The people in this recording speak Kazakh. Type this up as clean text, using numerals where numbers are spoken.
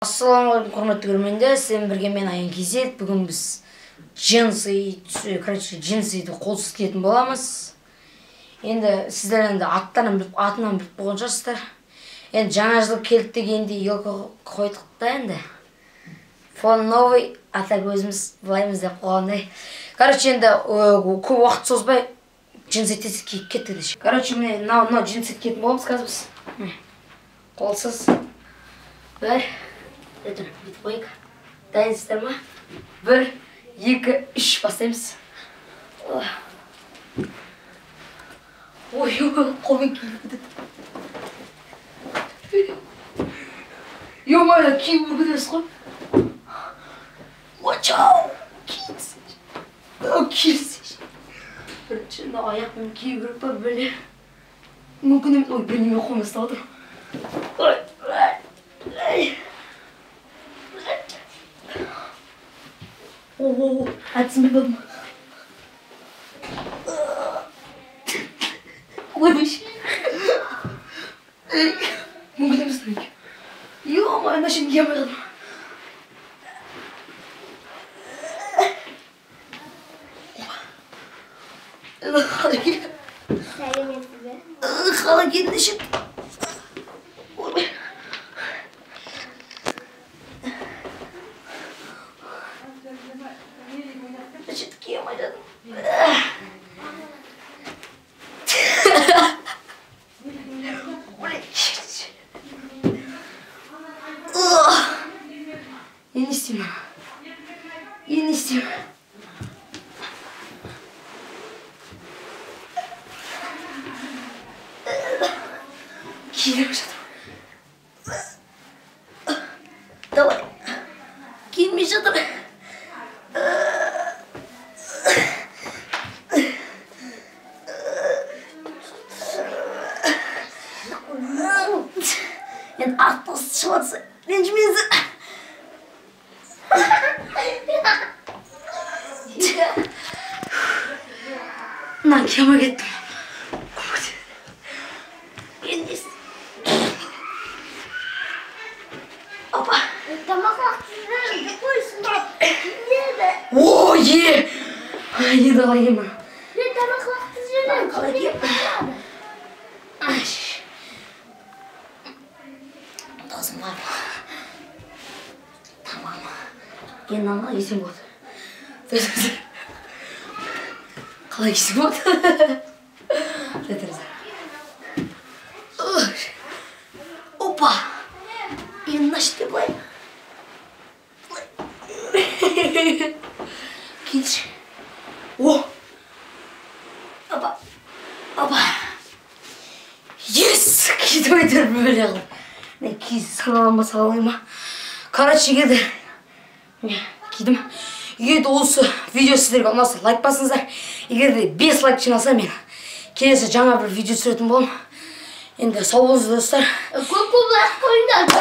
Ассалаумағалейкум, құрметті көрермендер, сіздермен бірге мен Аян KZ. Бүгін біз джинсы, короче, джинсыды қолсыз киетін боламыз. Енді сіздер енді аттарынан біліп, атынан біліп қойған шығарсыздар. Енді жаңа жыл келді дегенде елка қойдық та енді. Фон новый, а так өзіміз былаймыз деп қойғандай. Короче, енді көп уақыт созбай джинсы тез киіп кеттік. Короче, міне мынау джинсы киетін боламыз қазір біз. Қолсыз. Бір, бүйтіп қояйық. Дайынсыздар ма? 1, 2, 3 бастаймыз. Ой, қолмен киіп кетеді. Ё-моё, киіп кетесіз ғой. Watch out! Киіз. Киіз. Бірінші мына аяқпен кию керек па, бөле. Мүмкін емес. Ой, білмей қолмен ұстап отырмын. Ой, ой. О, әдісін біліп алдым. Ой, вообще. Мүмкін емес. Ё-моё, ана жерін кие алмай қалдым. Қалай кидің ішіп? Ішіп кие алмай жатырмын. Енді не істеймін? Енді не істеймін? Киіліп жатыр. Давай. Киілмей жатыр. Енді артық шығып жатса, ренжімеңіздер. Мынаны кие алмай кеттім. Енді опа. Тамақ уақытында қойсын. О, е! Енді қалай киемін? Мен тамақ уақытында қалай киемін? Досым бар. Тамам. Енді мынаны қалай кисем болады? Қалай кисем болады? Опа! Енді мына жерде былай. Киінші. О! Опа! Опа! Ес! Киді әйтеуір бөле қылып. Мен киіз саламын ба, саламай ма? Короче, егер де кидім. Егер де осы видео сіздерге ұнаса, лайк басыңыздар. Егер де 5 лайк жиналса, мен келесі жаңа бір видео түсіретін боламын. Енді сау болыңыздар, достар. Көп-көп лайк қойыңдар.